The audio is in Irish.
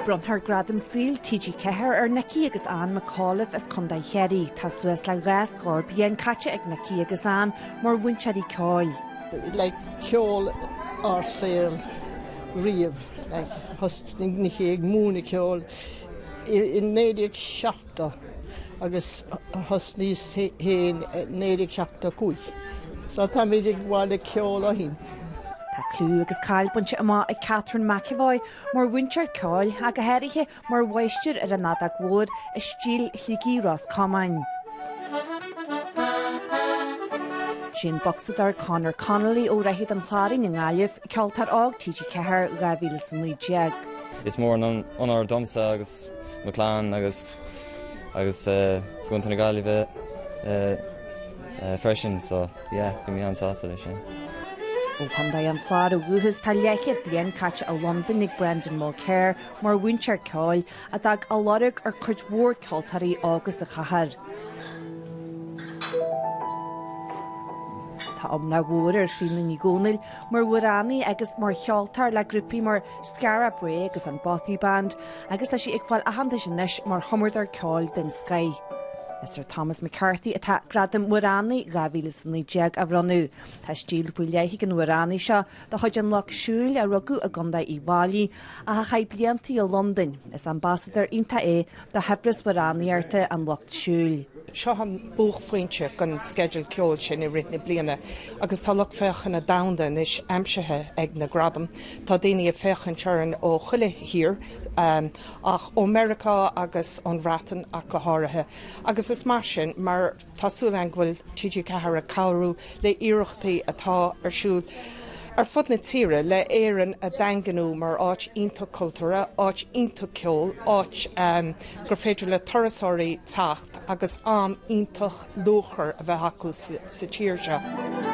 Bronnfar Gradam Saoil TG4 ar Nicky agus Anne McAuliffe as Contae Chiarraí. Tá suas le dhá scór bliain caite ag Nicky agus Anne mar mhúinteoirí ceoil. Like ceol ár saol riamh. Like thosnaigh Nicky ag múineadh ceoil i 1970 agus thosnaíos féin i 1975. So táimid ag gabháil le ceol ó shin. Tá clú agus cáil bainte amach ag Catherine McEvoy mar mhúinteoir ceoil, ach go háirithe mar mháistir ar an fheadóg mhór i stíl Shligigh Ros Comáin. Sé an bocsadóir Conor Connolly ó Dhroichead an Chláirín i nGaillimh, Ceoltóir Óg TG4 2019. Is mór an onóir domsa agus mo chlann agus agus Contae na Gaillimhe freisin so yeah bhí mé an-sásta leis sin. Ó Chontae an Chláir ó dhúchas tá leathchéad bliain caite i Londain ag Brendan Mulkere mar mhúinteoir ceoil a d'fhág a lorg ar cuid mhór ceoltóirí óga sa chathair. Tá iomrá mhór ar Thríona Ní Dhomhnaill mar amhránaí agus mar cheoltóir le grúpaí mar Skara Brae agus an Bothy Band agus tá sí ag fáil aitheantais anois mar chumadóir ceoil den scoith. Is ar Thomas McCarthy atá Gradam Amhránaí 2019 á bhronnadh. Tá stíl faoi leith ag an amhránaí seo de chuid an Lucht Siúil a rugadh i gContae Uíbh Fhailí ach a chaith blianta i Londain. Is ambasadóir iontach é do shaibhreas amhránaíochta an Lucht Siúil. Seo an buaicphointe den sceideal ceoil sin i rith na bliana agus tá lucht féachana domhanda anois aimsithe ag na Gradaim. Tá daoine ag féachaint orainn ó chuile thír, ach ó Meiriceá agus ón Bhreatain ach go háirithe. Agus is maith sin mar tá súil againn go bhfuil TG4 ag cabhrú le iarrachtaí atá ar siúl ar fud na tíre le Éirinn a dhaingniú mar áit iontach cultúrtha, áit iontach ceoil, áit gur féidir le turasóirí teacht agus am iontach luachmhar a bheith acu sa tír seo.